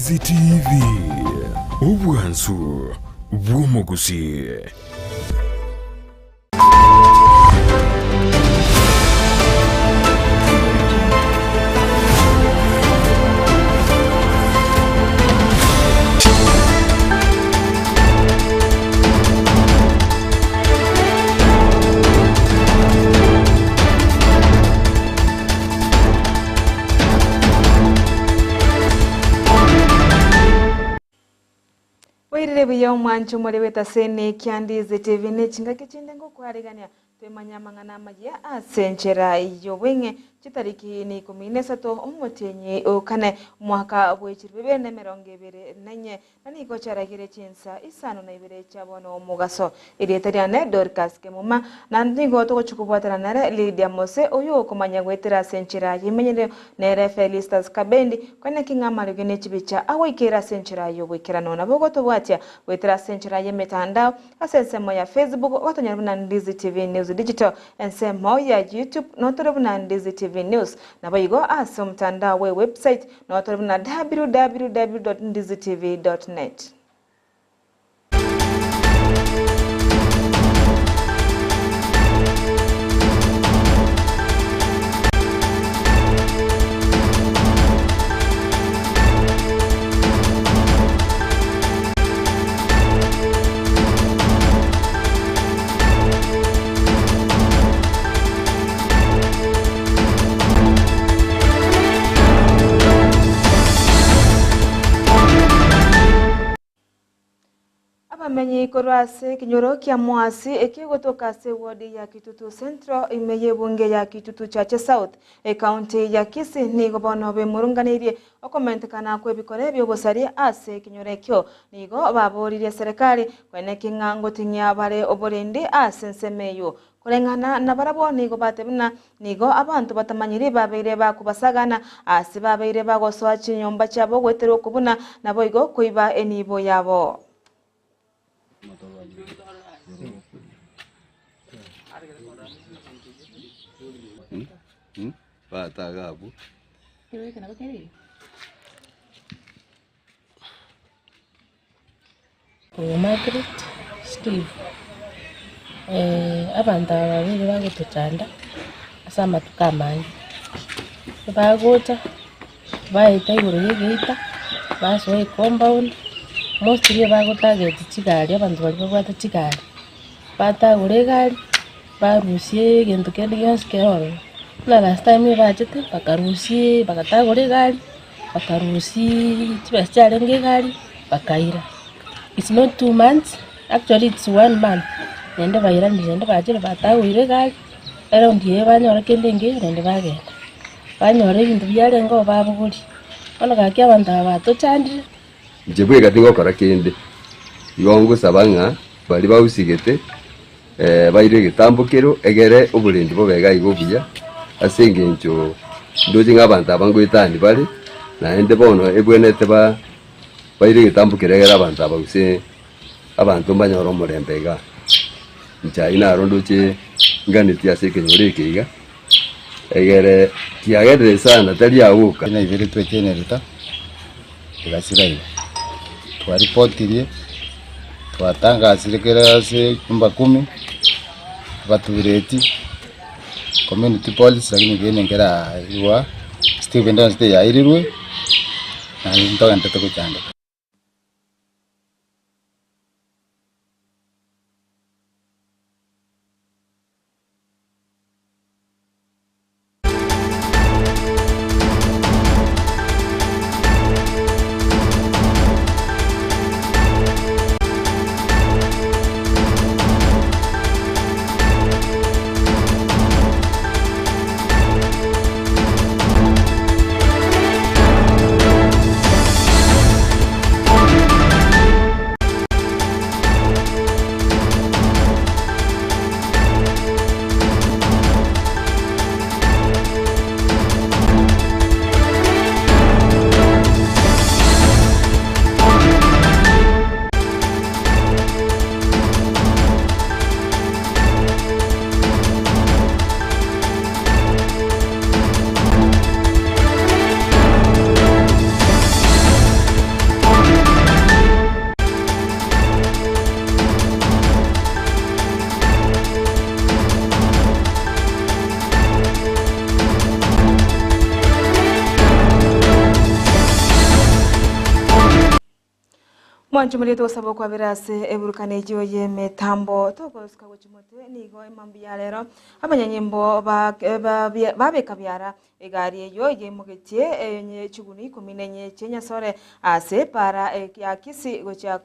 Ndizi TV, obwansu bw'omogusii. Boirire buya omwancho more bw'etaseni kia Ndizi TV ne chingaki chinde ngokwarigania twemanye amang'ana amayia ase enchera y'obweng'e chitariki ne ikomi na isato omotienyi o kane omwaka bwe chilifu bibere na emerongo ebere na inye Na nigo chiaragire chinsa isano na ibere chia bono omogaso. Erieta riane Dorcas Kemuma, na nigo togochia kobwatana nere Lydia Mose, oyio okomanya goetera ase enchera y'emenyerero, nere Felistus Kabendi, koeneki ng'a amariogi ne chibicha agoikeire ase enchera y'oboikeranu. Nabo ogotobwatia goetera ase enchera y'emetandao, ase ensemo ya Facebook, ogotonyora buna Ndizi TV News Digital, ensemo ya YouTube notore buna Ndizi TV News, naboigo ase omotandao bwe website Notore buna www.ndizitv.net. Abamenyi korwa ase ekenyoro kia Mwasi ekegotoka ase ewodi ya Kitutu Central ime y'ebunge ya Kitutu Chache South, Ekaunti ya Kisii nigo bono bemurunganeirie okomentekana kw'ebikore bi'obosaria ase ekenyoro ekio. Nigo baboririe eserekari koeneki ng'a ngoting'ia bare oborendi ase ensemo eyio. Koreng'ana nabarabwo nigo batebia buna nigo abanto batamanyiri babeire bakobasagana ase babeire bagosoa chinyomba chiabo goetera okobuna, naboigo koiba enibo yabo. Oyo Margaret Steve, abanto aba babere bagotochanda ase amatuko amange, bagocha baeta igoro ya egeita, basoa ecompound, mostly bago target chigari abanto baria babwate chigari, batagora egari, barusia egento kende gionsi kere ororo. Buna last time ebachete bakarusia bagatagora egari. Bakarusia chibesa chiarenge egari, bakaira. It's not 2 months, actually it's one month, naende bairanire naende bachire batagoire egari, eraundi eye banyora kende engiya naende bagenda. Banyora ebinto biarenge oo babogoria. Bono gaki abanto aba batochandire. Inche bweka tingokora kende, igo ngosaba ng'a baria bausigete bairwe egetambokero egere oborendi bobe iga iga obuya, ase engencho ndoche ng'a abanto aba ngoetani bare, naende bono ebwenerete ba bairwe egetambokero egere abanto aba gose abanto mbanyore omorembe igaa. Inche ayio naro ndoche nganetie ase ekenyoro eke iga, egere kiagerire sana tari agoka. Naiberetwe egenereta egasira iga, twaripotirie, twatangasire kera ase nyumba kumi, abatureti, community police lakini kende nkeraigwa Stephen Dance teyairirwe, naende ntogenderete gochandeka. Mwanche moria togosaba okwabera ase eburukano eyio y'emetambo togosika gochia motwe nigo emambia ya rero abanyanyimbo ba babeka biara egari eyio yaimogetie enye chiguni ikomi na enye chi'enyasore ase epara ya Kisii gochia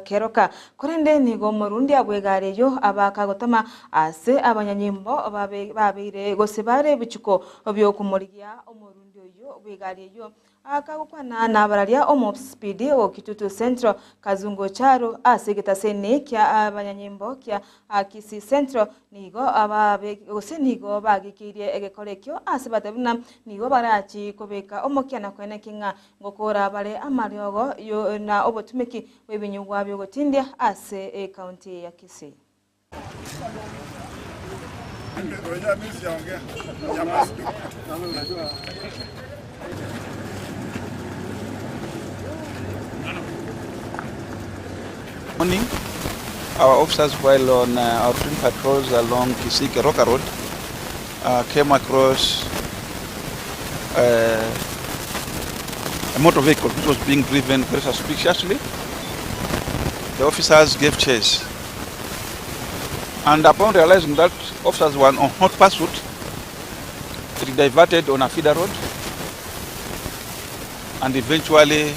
Keroka korende nigo omorundia bw'egari eyio aba kagotama ase abanyanyimbo babeire gose bare ebichuko biokomorigia omorundi oyio bw'egari eyio Akagokwana nabararia omopsipidi o Kitutu Central, Kazungu Charo, ase egetaseni kia abanyanyimbo kia Kisii Central, nigo gose nigo bagikeirie egekora ekio ase batebie buna nigo barachi kobeka omokia na koenekia ng'a ngokora bare amariogo na obotumeki bw'ebinyugwa biogotindia ase ekaunti ya Kisii. Morning, our officers while on uh, our routine patrols along Kisii Keroka Road uh, came across uh, a motor vehicle which was being driven very suspiciously. The officers gave chase. And upon realizing that officers were on hot pursuit, it diverted on a feeder road and eventually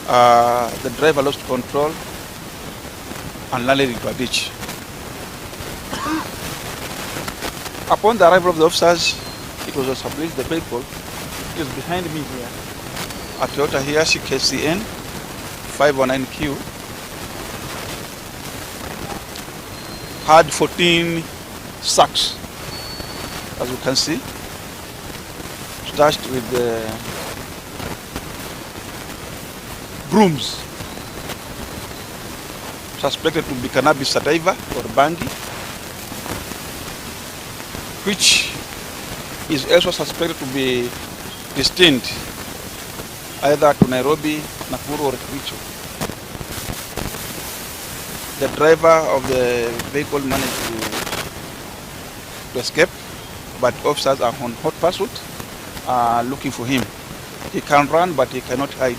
uh, the driver lost control and landed into a ditch. Upon the arrival of the officers, it was established the vehicle is behind me here, a Toyota Hiace KCN 509Q, had 14 sacks, as you can see, stashed with the brooms suspected to be cannabis sativa or bangi, which is also suspected to be destined either to Nairobi, Nakuru or Kericho. The driver of the vehicle managed to, to escape, but officers are on hot pursuit uh, looking for him. He can run, but he cannot hide.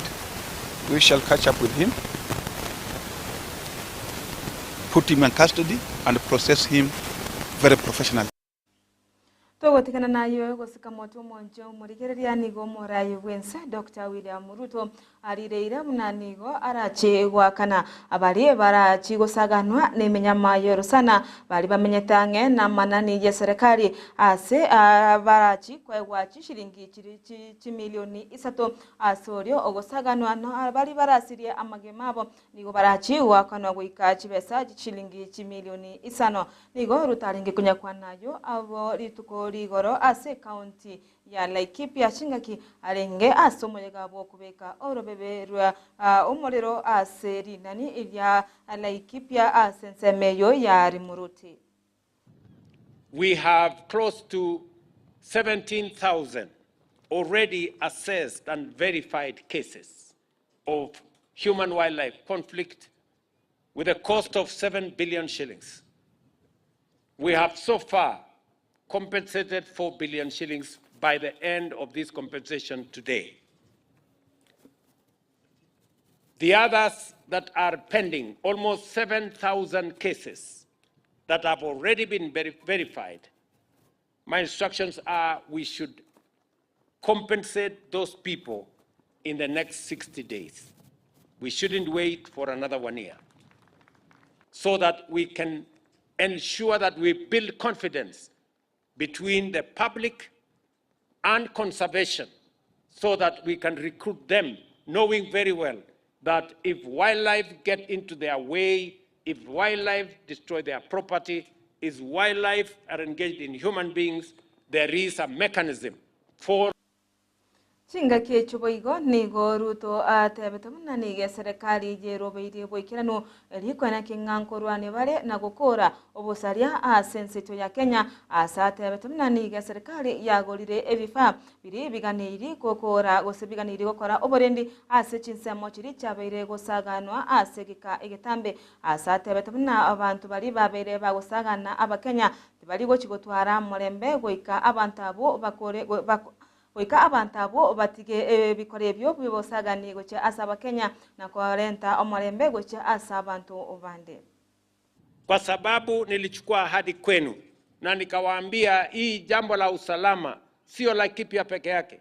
We shall catch up with him, put him in custody, and process him very professionally. Togotigana naye gosika motwe omonche omorigereria nigo omorayi bwense Dr. William Ruto arireire buna nigo arache goakana abari barachi gosaganwa n'emenyama yorosana bari bamenyete ang'e na amanani ya serikali ase barachi koegwa chishiringi chiri chimilioni isato ase orio ogosaganwa na bari barasirie amagema abo nigo barachi goakanwa goika chibesa chishilingi chimilioni isano nigo Ruto arenge konyakwana nayo abo rituko rigoro ase ekaunti ya Laikipia chingaki arenge ase omoyega bwokobeka orobebe rwa omorero ase rinani rya Laikipia ase ensemo eyo ya Rumuruti. We have close to 17,000 already assessed and verified cases of human-wildlife conflict with a cost of 7 billion shillings. We have so far compensated 4 billion shillings by the end of this compensation today. The others that are pending, almost 7,000 cases that have already been verified, my instructions are we should compensate those people in the next 60 days. We shouldn't wait for another 1 year so that we can ensure that we build confidence between the public and conservation so that we can recruit them, knowing very well that if wildlife get into their way, if wildlife destroy their property, if wildlife are engaged in human beings, there is a mechanism for Chingaki echo boigo nigo Ruto atebete buna nigo eserekari yerobeirie boikeranu erikoena king'ankorwane bare na gokora obosaria ase enseto ya Kenya ase atebete buna nigo eserekari yagorire ebifaa biri biganeiri gokora gose biganeiri gokora oborendi ase chinsemo chiri chiabeire gosaganwa ase gika egetambe ase atebete buna abanto bari babeire bagosagana abakenya tibari gochi gotwara morembe goika abanto abo bakore bako. Goika abanto abwo batige ebikora ebio bi'obosagani gochia ase Abakenya na korenta omorembe gochia ase abanto bande. Kwa sababu nilichukua ahadi kwenu na nikawaambia hii jambo la usalama sio Laikipia peke yake,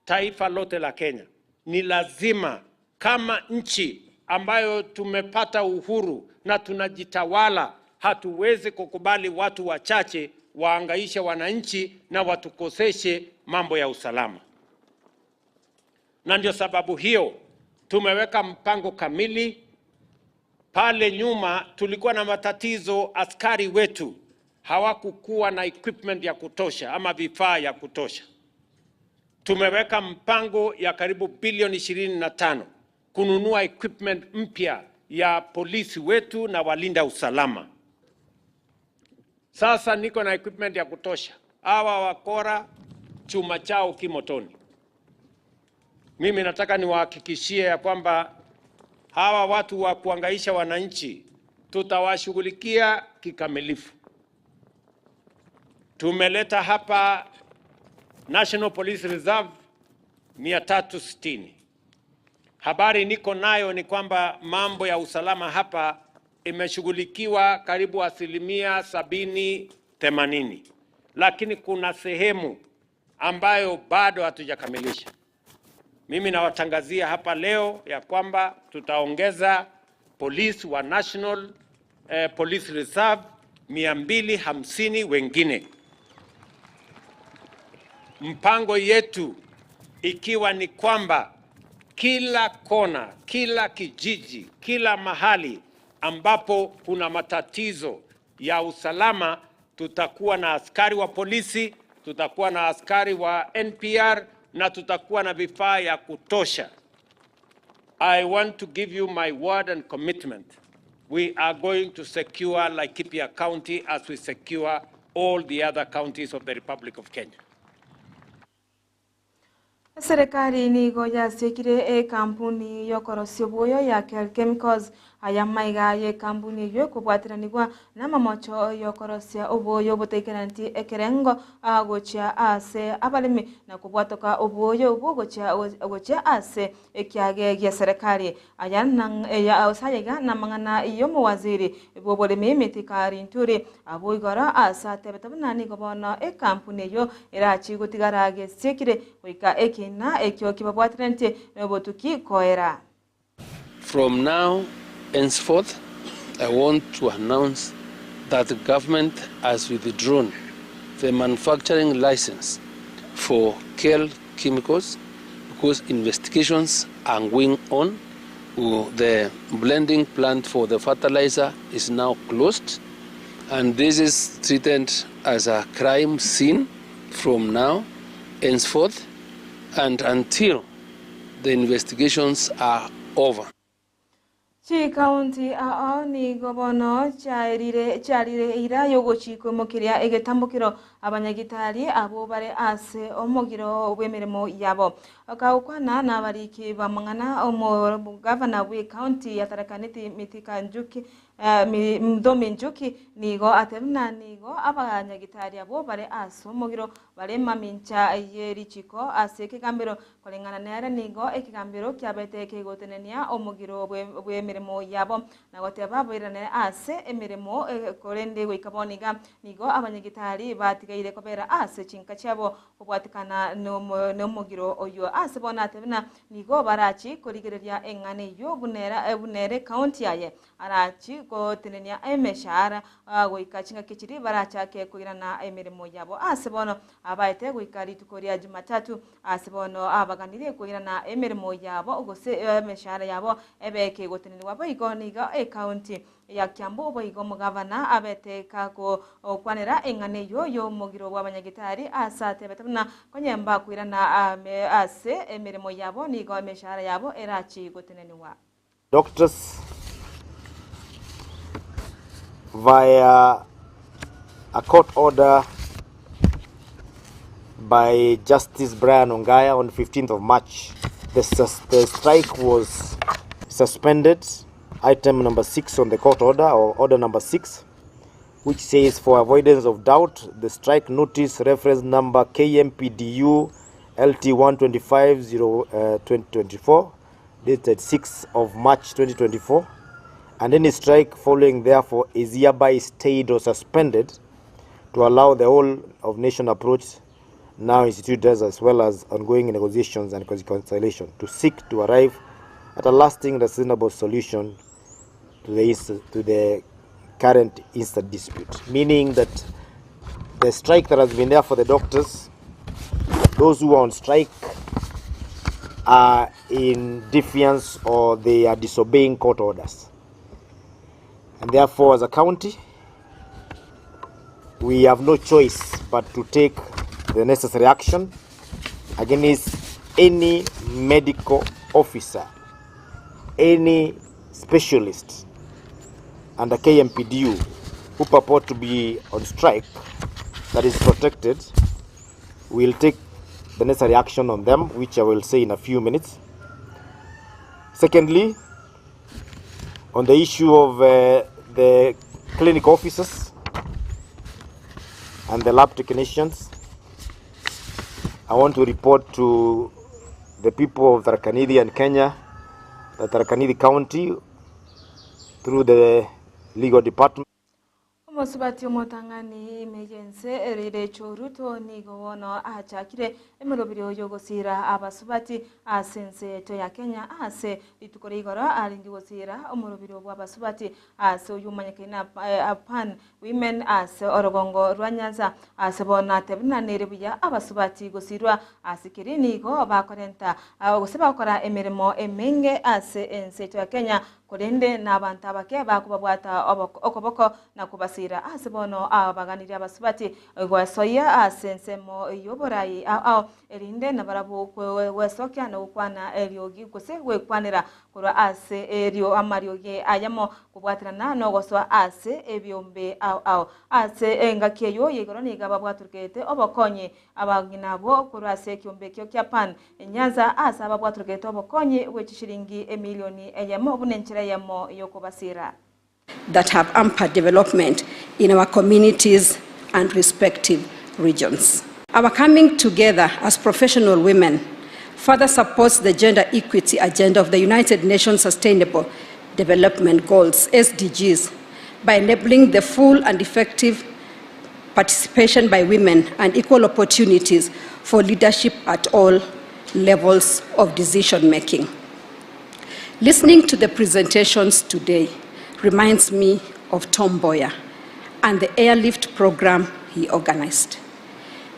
taifa lote la Kenya. Ni lazima kama nchi ambayo tumepata uhuru na tunajitawala, hatuwezi kukubali watu wachache waangaishe wananchi na watukoseshe mambo ya usalama. Na ndio sababu hiyo tumeweka mpango kamili. Pale nyuma tulikuwa na matatizo, askari wetu hawakukuwa na equipment ya kutosha ama vifaa ya kutosha. Tumeweka mpango ya karibu bilioni 25 kununua equipment mpya ya polisi wetu na walinda usalama. Sasa niko na equipment ya kutosha. Hawa wakora chuma chao kimotoni. Mimi nataka niwahakikishie ya kwamba hawa watu wa kuangaisha wananchi tutawashughulikia kikamilifu. Tumeleta hapa National Police Reserve 360. Habari niko nayo ni kwamba mambo ya usalama hapa imeshughulikiwa karibu 70% 80%, lakini kuna sehemu ambayo bado hatujakamilisha. Mimi nawatangazia hapa leo ya kwamba tutaongeza polisi wa National Police Reserve 250 wengine. Mpango yetu ikiwa ni kwamba kila kona, kila kijiji, kila mahali ambapo kuna matatizo ya usalama, tutakuwa na askari wa polisi, tutakuwa na askari wa NPR na tutakuwa na vifaa ya kutosha. I want to give you my word and commitment. We are going to secure Laikipia County as we secure all the other counties of the Republic of Kenya. Eserekari nigo yasiekire ekampuni y'okorosia obwoyo ya Kel Chemicals aya maiga y'ekampuni eyio ekobwatiranigwa n'amamocho y'okorosia obwoyo obotaikeraneti ekerengo gochia ase abaremi na kobwatoka obwoyo obwo gochia gochia ase ekiage gia serikali aya ase ayaiga namang'ana y'omowaziri bw'oboremi Mithika Linturi abwo igoro ase atebete buna nigo bono ekampuni eyio erachi gotigara gesiekire goika ekina ekio kibabwatiraneti n'obotuki koera. From now henceforth, I want to announce that the government has withdrawn the manufacturing license for Kel Chemicals because investigations are going on. The blending plant for the fertilizer is now closed, and this is treated as a crime scene from now henceforth and until the investigations are over. Chikaunti ao nigo bono chiarire chiarire eira yogochi koimokeria egetambokero abanyagitari abwo bare ase omogiro bw'emeremo yabo. Kagokwana na abariki ba mang'ana omogavana bwe county ya Tharaka Nithi Mithika Njuki Muthomi Njuki nigo atebuna nigo abanyagitari abwo bare ase omogiro bare mamincha ye richiko ase ekegambero koreng'ana nere nigo ekegambero kiabete kegotenenia omogiro bw'emeremo yabo na goteba boirane ase emeremo korende goika bono iga nigo abanyagitari batigaire kobera ase chinka chiabo kobwatikana n'omogiro oyo ase bono atebena nigo barachi korigereria eng'ana eywo bunera bunere county yaye arachi gotenenia emeshahara goika chingaki chiri barachake koirana emeremo yabo ase bono abaete goika rituko ria Jumatatu ase bono abaganire koirana emeremo yabo gose emeshahara yabo ebeke goteneniwa boigo nigo ecounty ya Kiambu boigo omogavana abete kagokwanera eng'ana eywo y'omogiro bw'abanyagitari ase atebete buna konyemba koirana ase emeremo yabo nigo emeshahara yabo erachi goteneniwa. Doctors via a court order by Justice Brian Ongaya on 15th of March. The strike was suspended, item number 6 on the court order, or order number 6, which says for avoidance of doubt, the strike notice reference number KMPDU LT 125 2024 dated 6th of March 2024 and any strike following therefore is hereby stayed or suspended to allow the whole of nation approach now instituted as well as ongoing negotiations and reconciliation to seek to arrive at a lasting and sustainable solution to the, to the current instant dispute. Meaning that the strike that has been there for the doctors, those who are on strike are in defiance or they are disobeying court orders. And therefore, as a county, we have no choice but to take the necessary action against any medical officer, any specialist under KMPDU who purport to be on strike that is protected. We'll take the necessary action on them, which I will say in a few minutes. Secondly, on the issue of the clinic officers and the lab technicians, I want to report to the people of Tharaka Nithi and Kenya that Tharaka Nithi County, through the legal department, Omosubati omotang'ani ime y'ense Rachel Ruto nigo bono achakire emeroberi y'ogosira abasubati ase ense yaito ya Kenya ase rituko ria igoro arenge gosira omoroberi bwa abasubati ase oyo omanyekaine Pan Women ase orogongo rwa Nyanza ase bono atebinanire buya abasubati gosirwa ase keri nigo bakorenta gose bagokora emeremo emenge ase ense yaito ya Kenya korende na abanto abake bakobabwata okoboko na kobasira ase bono abaganirie abasubati gwesoyia ase ensemo y'oborai ao erinde nabarabwo gwesokia na gokwana eriogi gose gwekwanera korwa ase erio amariogi ayamo kobwaterana na ogosoa ase ebiombe ao ao ase engaki eyo ya igoro niga babwatorokete obokonyi abang'ina abo korwa ase ekiombe ekio kia Pan Nyanza ase ababwatorokete obokonyi bwe chishiringi emilioni eyemo buna enchera eyemo yokobasira. that have hampered development in our communities and respective regions. Our coming together as professional women further supports the gender equity agenda of the United Nations Sustainable Development Goals, SDGs, by enabling the full and effective participation by women and equal opportunities for leadership at all levels of decision making. Listening to the presentations today reminds me of Tom Mboya and the airlift program he organized.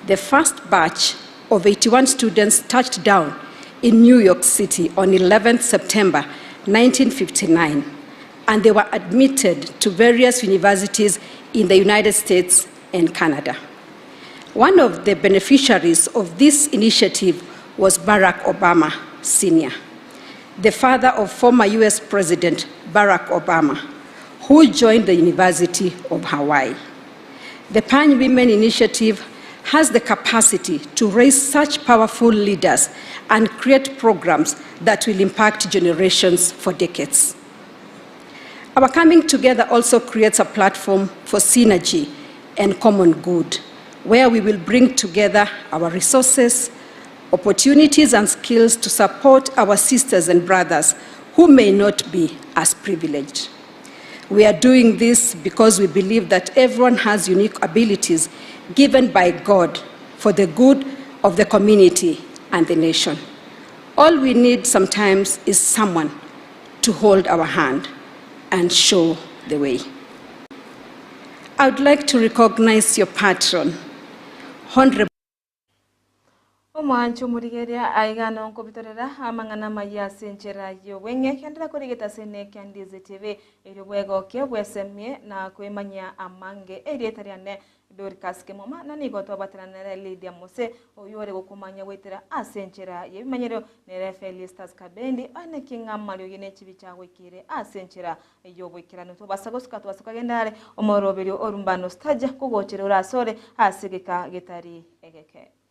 The first batch of 81 students touched down in New York City on 11th September 1959, and they were admitted to various universities in the United States and Canada. One of the beneficiaries of this initiative was Barack Obama Sr., the father of former US President Barack Obama, who joined the University of Hawaii. The Pan Women Initiative has the capacity to raise such powerful leaders and create programs that will impact generations for decades. Our coming together also creates a platform for synergy and common good, where we will bring together our resources, opportunities, and skills to support our sisters and brothers who may not be as privileged. We are doing this because we believe that everyone has unique abilities given by God for the good of the community and the nation. All we need sometimes is someone to hold our hand and show the way. I would like to recognize your patron, Honorable Omwancho omorigereria aiga nonkobitorera amang'ana amaya ase enchera y'obweng'e kendera korigeta ase ne Ndizi TV erio bwegokia bwesemie na kwemanyia amange erieta riane Dorcas Kemoma na nigo twabaterana nere Lydia Mose oyo ore gokomanya gwetera ase enchera y'ebimanyero nere Felistas Kabendi ane king'amario gine chibicha gwekire ase enchera y'oboikeranu tobasa gosuka tobasa kogenda are omoroberio orumbano staja kogochera orasore ase geka getari egeke.